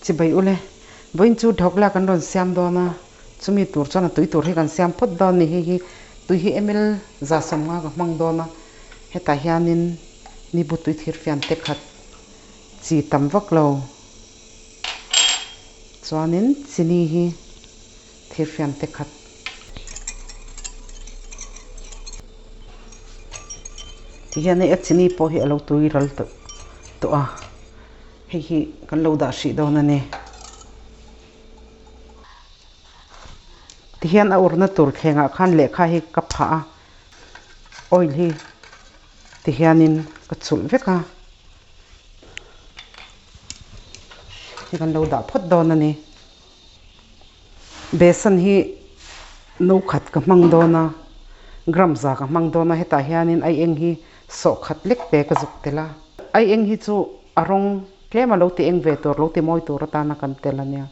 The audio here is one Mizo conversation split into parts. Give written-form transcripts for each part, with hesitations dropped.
Chibai ule, vawiin chu dhokla kan rawn siam dawn a, chumi tur chuan a tui tur hi kan siam phawt dawn a ni. Hei hi tui hi ml 150 ka hmang dawn a, hetah hianin nibu tui thir fian te khat chi tam vak lo chuanin chini hi thir fian te khat. Ti hian hei a chini pawh hi a lo tui ral tawh a. Hei hi kan lo dah hrih dawn a ni. Tihian a urna tur thlengah khan lehkha hi ka phah a, oil hi tihianin ka chulh vek a, hei kan lo dah phawt dawn a ni. Besan hi no khat ka hmang dawn a, gram za ka hmang dawn a, hetah hianin ai eng hi sawh khat lek te ka zuk tel a. Ai eng hi chu a rawng tlem a lo ti eng ve tur, lo ti mawi tur atana kan tel a nia.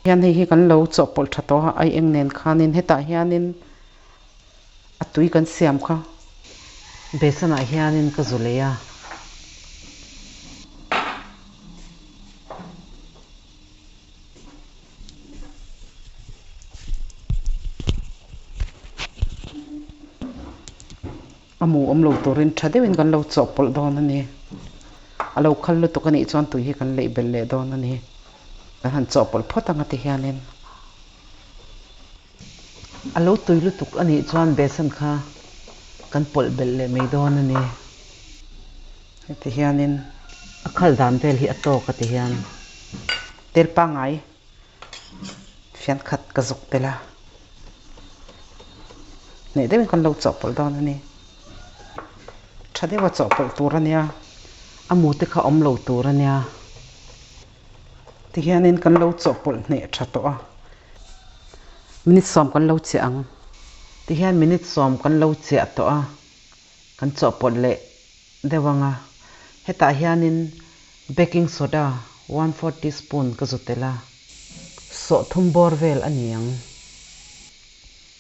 Hian hei hi kan lo chawhpawlh tha tawh a, ai eng nen khanin hetah hianin a tui kan siam kha. Besanah hianin ka zu lei a. A mu awm lo turin tha deuhin kan lo chawhpawlh dawn a ni. A lo khal lutuk a nih chuan tui hi kan leih belh leh dawn a ni. Kan han chawhpawlh phawt ang a ti hianin. A lo tui lutuk a nih chuan besan kha kan pawlh belh leh mai dawn a ni. Heti hianin a khal dan vel hi a tawk a ti hian tel pangngai fian khat ka zuk tel a, hneh deuhin kan lo chawhpawlh dawn a ni. Tha deuha chawhpawlh tur a nia, a mu te kha awm lo tur a nia. Tihianin kan lo chawhpawlh hneh tha tawh a, minute sawm kan lo chiah ang. Tihian minute sawm kan lo chiah tawh a, kan chawhpawlh leh deuh ang a. Hetah hianin baking soda one four teaspoon ka zu tel a, sawh thum bawr vel a ni ang.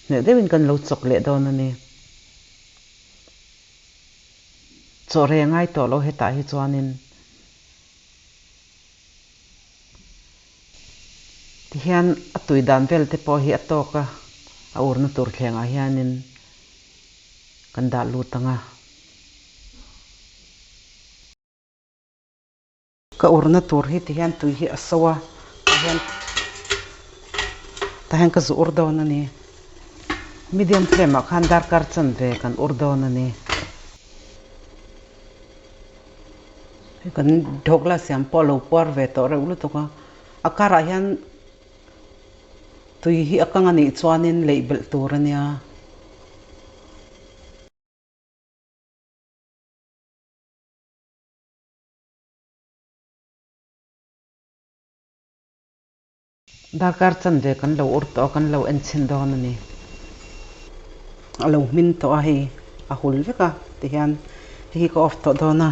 Hneh deuhin kan lo chawk leh dawn a ni. Chaw rei a ngai tawh lo hetah hi chuanin. Tihian a tui dan vel te pawh hi a tawk a, a urna tur thlengah hianin kan dah lut ang a. Ka urna tur hi tihian tui hi a so a, tah hian tah hian ka zu ur dawn a ni. Medium flame ah khan darkar chanve kan ur dawn a ni. Hei kan dhokla siam pawh a lo puar ve tawh reuh lutuk a, a karah hian tui hi a kang a nih chuanin leih belh tur a nia. Darkar chanve kan lo ur tawh a, kan lo en chhin dawn a ni. A lo hmin tawh a hei a hul vek a tihian hei hi ka off tawh dawn a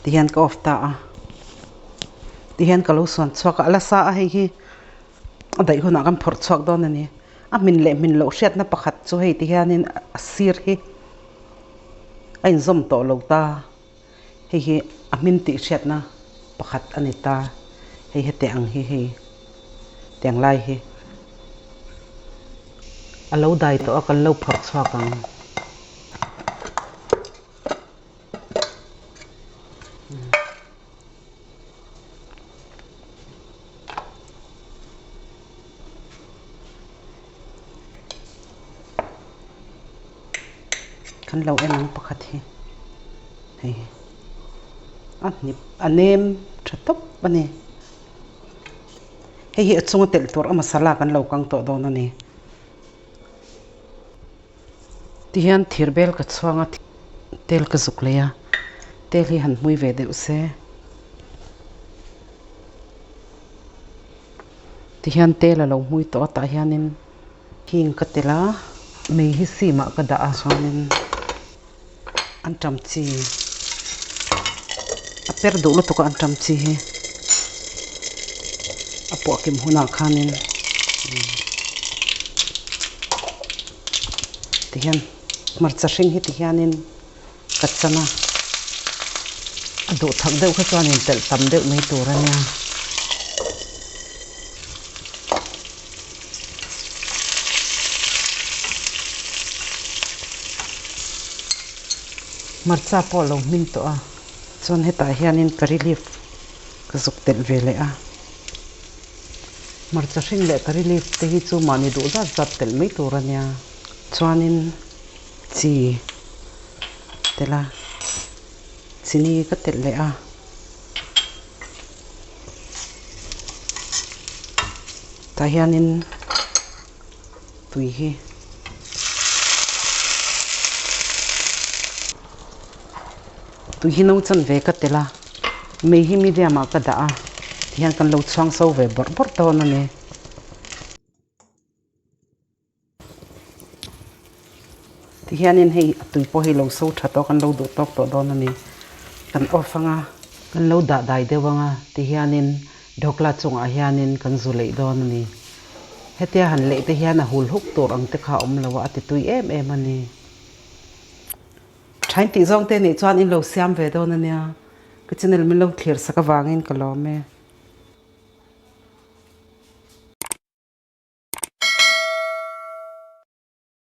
tihian ka off ta a tihian ka lo suan chhuak a a la sa a hei hi a daih hunah kan phawrh chhuak dawn a ni. A hmin leh hmin loh hriatna pakhat chu hei tihianin a sir hi a inzawm tawh lo ta. Hei hi a hmin tih hriatna pakhat a ni ta. Hei heti ang hi hei tiang lai hi a lo dai tawh a kan lo phawrh chhuak ang. Kan lo en ang pakhat hi hei a hnip a nem tha tawp a ni hei hi a chunga telh tur a masala kan lo kang tawh dawn a ni tihian thir bel ka chhuang a tel ka zuk lei a tel hi han hmui ve deuh se tihian tel a lo hmui tawh a tah hianin. Hing ka tel a, mei hi sim ah ka dah a chuanin an tam chi a per duh lutuk a an tam chi hi a puah kim hunah khanin tihian hmarcha hring hi tihianin ka chan a. A duh thak deuh kha chuan intelh tam deuh mai tur a nia. Hmarcha pawh a lo hmin tawh a, chuan hetah hianin curry leaf ka zuk telh ve leh a. Hmarcha hring leh curry leaf te hi chu mahni duh zat zat telh mai tur a nia. Chuanin chi telh a, chini ka telh leh a. Tah hianin tui hi tui hi no chanve ka telh a, mei hi medium ah ka dah a tihian kan lo chhuang so ve bawrh bawrh dawn a ni. Tihianin hei a tui pawh hi lo so tha tawh kan lo duh tawk tawh dawn a ni. Kan off anga kan lo dah dai deuh anga tihianin dhokla chungah hianin kan zu leih dawn a ni. Hetia han leih te hian a hul huk tur ang te kha a awm lo a, a ti tui em em a ni. Thain tih zawng te nih chuan in lo siam ve dawn a nia. Ka channel min lo thlir sak avangin ka lawm e.